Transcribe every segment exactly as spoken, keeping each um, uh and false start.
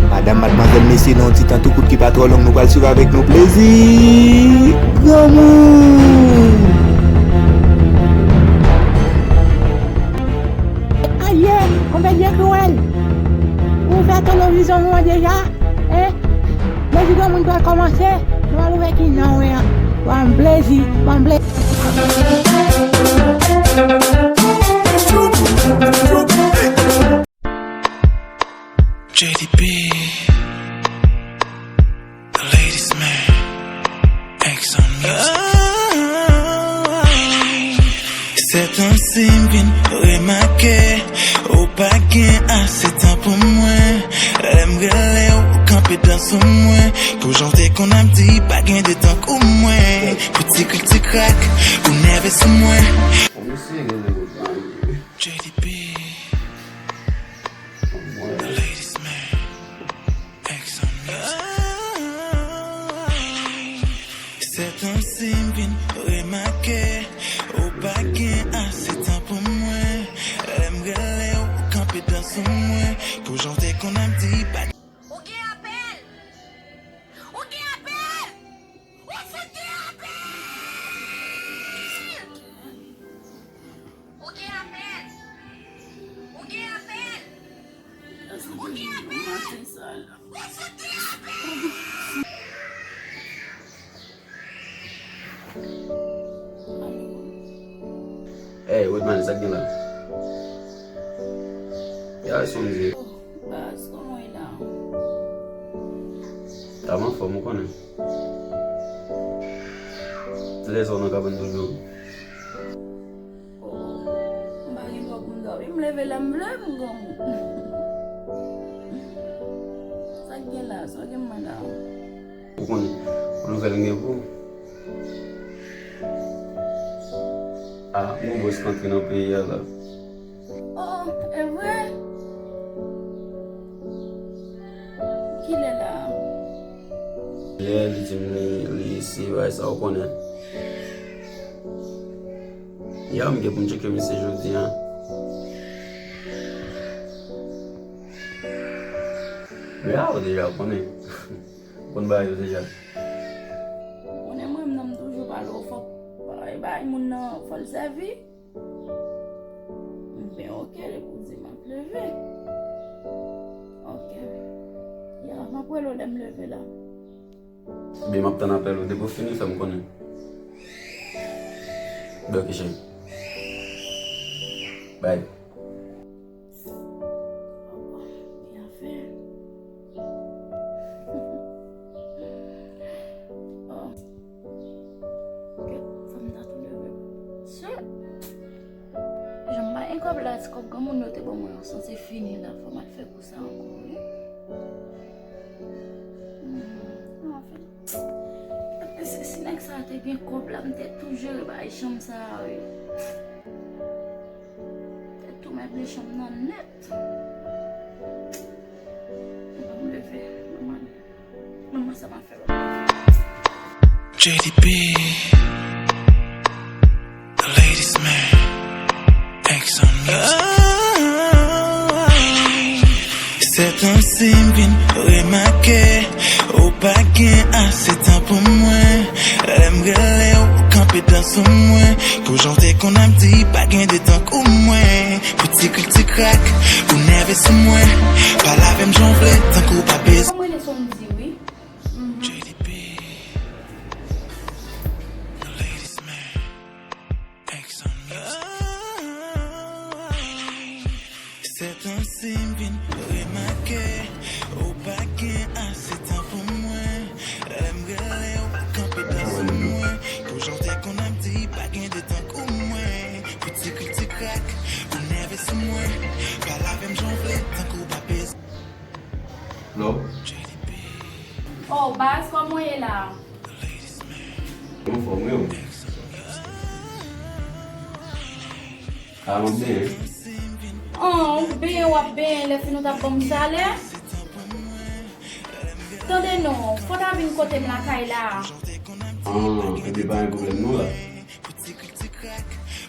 Madam, madmwazèl, mesye, nan yon ti tan tou kout ki pa twò long, nou pral swiv avèk nou plezi Granmoun. Aye, konbyen kriyèl? Ou ouvè televizyon nou an deja? Hein? Plezi Granmoun pral kòmanse. Nou al ouvè ki nan wè an. Ban m plezi, ban m plezi. J D B, the ladies man, X on music. Sèt an si m vin remake, ou pa gen ase tan pou mwen. Lè m rele w, ou kanpe dan sou mwen. Pou jan w te konn ap di, pa gen de tankou mwen. Pou ti krik ti krak, ou nève sou mwen. J D B, the ladies man, X on music. Sèt an si m vin remake, ou pa gen ase tan pou mwen. Lè m rele w, ou kanpe dan sou mwen. Pou jan w te konn ap di, pa Ou gen apèl! Ou gen apèl! Ou fout gen apèl! Ou gen apèl! Ou gen apèl! Ou gen apèl! Ou fout gen apèl! Hey, Rodman, sa k gen la? Ya, sonje. Baz, kòman w ye la? Sa m anfòm, ou konnen. Lè sa w nan kabann toujou. Oh, m pa gen twòp moun dòmi. M leve lè m vle, m granmoun. Sa k gen la? Sa w gen mwen la? Ou konnen, yon nouvèl m gen pou ou. Ah, yon bòs k antre nan peyi a la. Oh, e vre? Kilè la? Yè, li di m li, li isi, bagay sa ou konnen. Ya, m gen pou m tcheke misye jodi a. Men a, ou deja konnen. Ou konn bagay yo deja. Ou konnen mwen menm, m toujou pale w, fòk, e, bay moun nan, fò l sèvi. M byen oke, depi w di m ap leve. Oke. Ya, m ap rele w lè m leve la. Byen, m ap tann apèl ou. Depi w fini, fè m konnen. Byen, oke, cheri. Bye. Ki afè? Oh. Kèt, fò m ta tou leve. Sè. Jan m pa gen kòb la, ti kòb granmoun yo te ban mwen an, santi fini la, fò m al fè kou sa ankò, wi. Hmm, anfen. Si, si nèg sa te gen kòb la, m te tou jere bay chanm sa a, wi. M te tou meble chanm nan nèt. Ban m leve, manman. Manman, sa m ap fè, ban m leve. J D B, the ladies man, X on music. Sèt an si m vin remake, ou pa gen ase tan pou mwen. Lè m rele w, ou kanpe dan sou mwen. Pou jan w te konn ap di, pa gen de tankou mwen. Pou ti krik ti krak, ou nève sou mwen. Pale avè m jan w vle, tankou w pa bezwen. Kòm rele Sondy, wi. Mhm. J D B, the ladies man, X on music. Sèt an si m vin remake, ou pa gen ase tan pou mwen. Lè m rele w, ou kanpe dan sou mwen. Pou jan w te konn ap di, pa gen de tankou mwen. Pou ti krik ti krak, ou nève sou mwen. Pale avè m jan w vle, tankou w pa bezwen. Hello? Oh, baz, kòman w ye la? Anfòm, wi, ou? Ka, m ap benyen. An, ou benyen, w ap benyen, lè fin ou t ap ban m salè? Tande non, fò w ta vin kote m lakay la. An, ebyen, pa gen pwoblèm non la.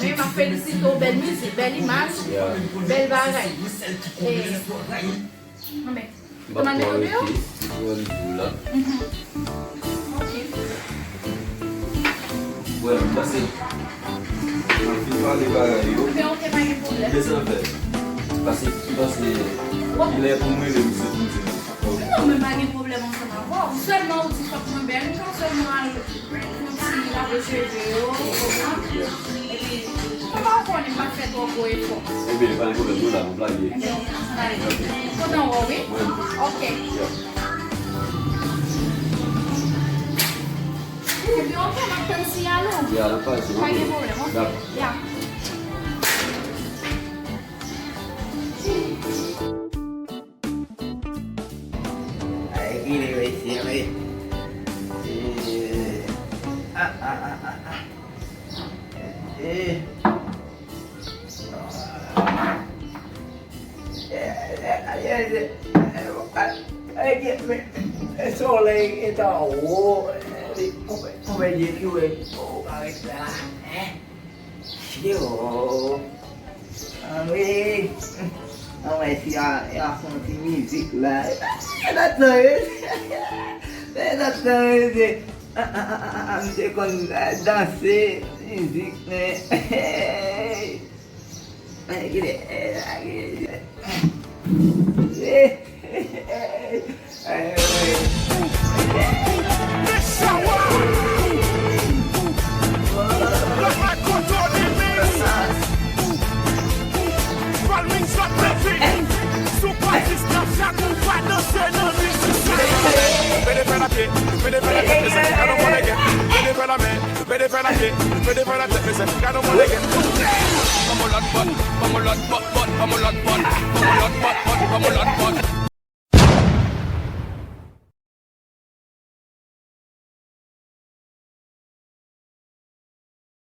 Men m ap felisite w, bèl mizik, bèl imaj, bèl bagay. E, anben, M ap mande kote yo? Yo an djou la. Wè, m panse. Nan fin pale bagay yo. Oke, oke, pa gen pwoblèm. Desann fè. Pase, pase. Lè pou mwen, lè misye pou di. Non, men pa gen pwoblèm ansanm avè w. Sèlman ou di fòk mwen bèl, m ka sèlman al fon ti lave cheve yo, ou konprann? Yeah. Epi, Gwo efò. Ebyen, pa gen pwoblèm, nou la, nou planifiye. Ebyen, ok, sa va ale. Ok. Kontan wè w, wi. Mwen. Ok. Ebyen, ok, m ap tann siyal ou. Ya, n ap pale, ok. Pa gen pwoblèm, ok. Dakò. Ya. Ay, kile mesye, wi. Eh, ah, ah, ah, ah, ah. Eh. Eh, eh, eh, eh, eh, eh, eh, men, men, men, solèy gentan wo, eh, pou, pou mwen di ki wè, oh, arèt la, eh. Yo. Anmwey. Anmwey, si a, a fè yon ti mizik la. E dat lan, e. E dat lan, e. A, a, a, a, a, misye konn, a, danse, mizik, men. Men, kile, e, e, e, e. Pede fè la pye, pede fè la tèt, mezanmi, gade yon bò nègèt. Pede fè la men, pede fè la pye, pede fè la tèt, mezanmi, gade yon bò nègèt. Ban m yon lòt bòt, ban m yon lòt bòt, bòt, ban m yon lòt bòt, ban m yon lòt bòt, bòt, ban m yon lòt bòt.